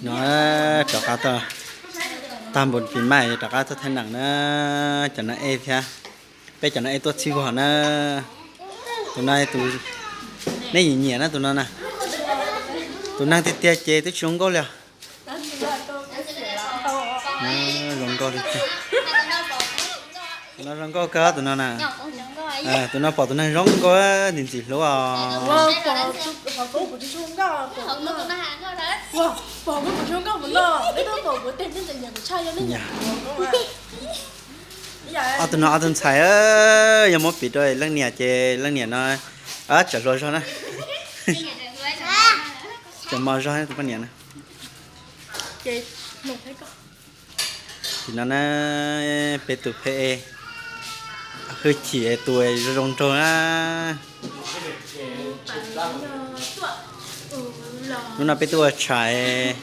No rov qab tag npus pis mas rov qab tuaj thaij neem na, cov no ej thiab, peb cov no ej tuaj txhib vog na. Tus no, nej nyiam nyiam na tus no na. Tus neeg tiag tiag ces twb tsis zoo nkauj li os. Zoo nkauj tiag tiag. Tus no zoo nkauj kawg tus no na. Tus no pom tus neeg zoo nkauj ntxim ntxim hlub os. Ob tug no ob tug ntxhais, yog muab piv rau leej niam ces leej niam no tsam hluas zog na. Tsam hluas zog tus poj niam na. Tim no na, peb tus pheej hwj chim tus zoo zoo nraug na. Lub no peb tuaj ua tshais,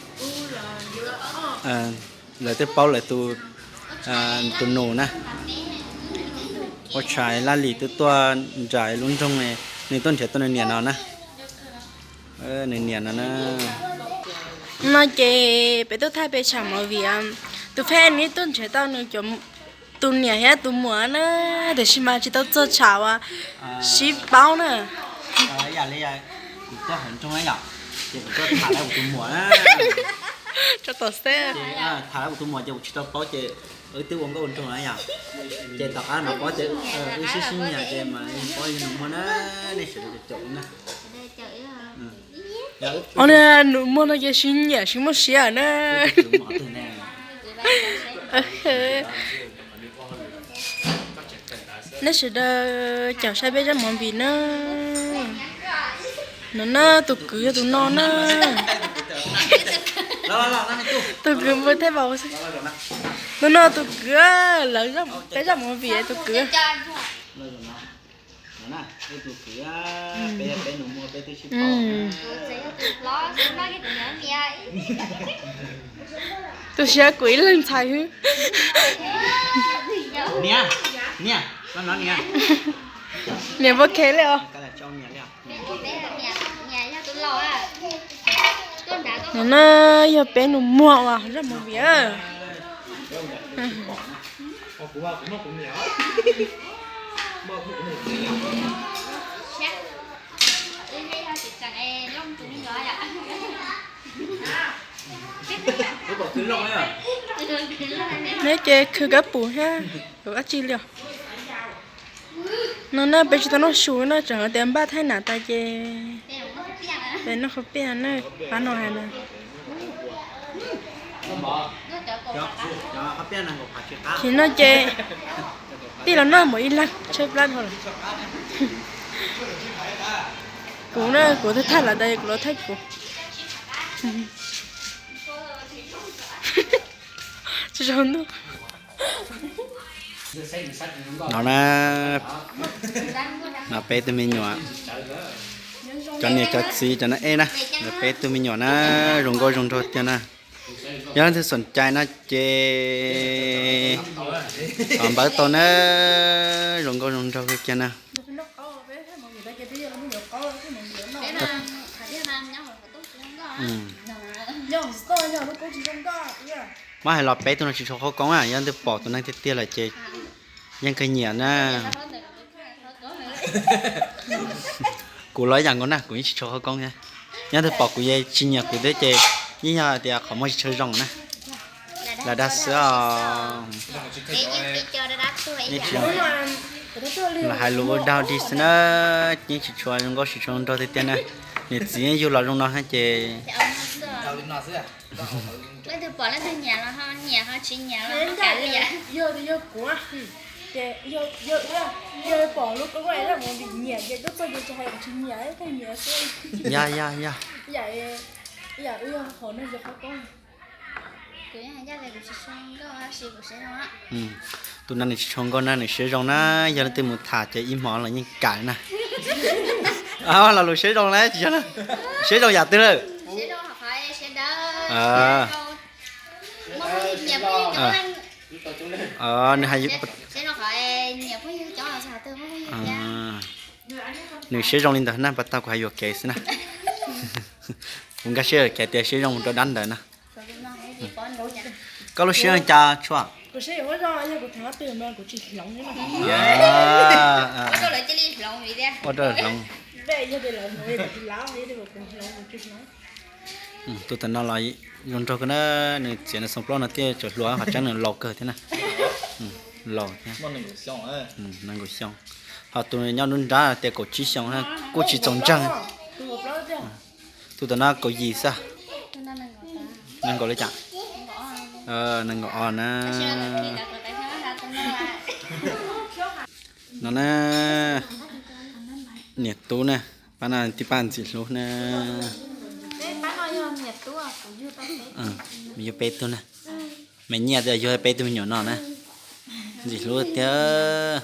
lawv twb paub lawv tus, tus nus na. Ua tshais laj lim twb tuaj nram lub nroog, nws tuaj nrhiav tau nws niam no na. Nws niam no na. No ces peb tuaj thaij peb tsham movie, tus pheej nws tuaj nrhiav tau nws cov, tus niam thiab tus muam na, tiam sis mas tsis tau txog tsham uas sib paub na. Yam li kuv tuaj hauv nroog na yom, ces kuv tuaj tham lawv kuv tus muam na. Tso tom xeb. Tham lawv kuv tus muam ces kuv tsis tau paub ces wb twb ua nkauj ua nraug na yom. Ces tom qab mas paub ces wb sib sib nyiam ces mas paub yog nus muag na, nej sawv daws caum na. Nus muag no ces sib nyiam sib muaj siab na. Nej sawv daws caum saib peb zaj movie na. No na, tus kwv yog tus no na. Tus kwv mus thej vauv xwb. No no, tus kwv, lawv peb zaj movie tus kwv. Tus kwv, peb, peb nus muag peb twb sib paub. Tu siab kuv ib leeg ntxhais xwb. Niam, niam, koj hnov niam. Niam ua ke li os. No na, yog peb nus muag uas zaj movie. Neb ces khwv kab pum thiab, dab tsi li os. No na peb tsis tau noj su na, tseem hais tias npaj thaij nam tas ces peb noj khaub piaj na, qab no hais na. Tsis noj ces tij laug noj mus ib leeg tshaib plab dhau lawm. Kuv na, kuv thaij lawv tas kuv los thaij kuv. Tsis zoo ntuj. No na, no peb tug me nyuam, cov niam cov txiv cov no ej na, no peb tug me nyuam na, zoo nkauj zoo nraug tiag na. Yog leej twg xoom cai no ces npawb tau na, zoo nkauj zoo nraug tiag na. Muab hais los peb tug no tsis tshua qhaub koob na, yog leej twg pom tus neeg tiag tiag lawm ces yeej kawg nyiam na. Kuv los ib yam nkaus na, kuv yeej tsis tshua qhaub koob thiab. Yog leej twg pom kuv yeej tsis nyiam kuv thiab ces yeej yog tias qhov muag tsis tshua zoo na. Lam dag xwb os. Los hais lus ua dag dig xwb na, yeej tsis tshua zoo nkauj tsis tshua zoo nraug tiag tiag na. Niam txiv yug los zoo no ces Yog, yog, yog. Tus no nws tsis tshua nkauj na, nws siab zoo na, yog leej twg mus tham ces ib hmo los yeej kam na. Lo lus siab zoo na, tsis yog na. Siab zoo yam twg lawm? Nws hais, nws siab zoo li ntawd na, pas tag kuv hais yuam kev xwb na. Kuv nkag siab kiag tias siab zoo mus rau dab ntawd na. Koj lub siab cas Tshuaj? Ua rau hloov. Tus tam no los zoo nraug kawg na, nws txiav nws xoo plaub no thiaj tseem hluas, qhov tseeb nws laus kawg thiab na. Laus thiab, nees nkaum xyoo. Ho tus nyob nruab nrab tias kaum tsib xyoo na, kuj tsis txaus ntseeg. Tus tam no kaum yim xwb. Nees nkaum li cas? Nees nkaum os na. No na, niam tub na, pab no tij paj Ntxim Hlub na. Yug peb tug na. Me Nyiaj tias yug peb tug me nyuam no na. Ntxim Hlub tiag.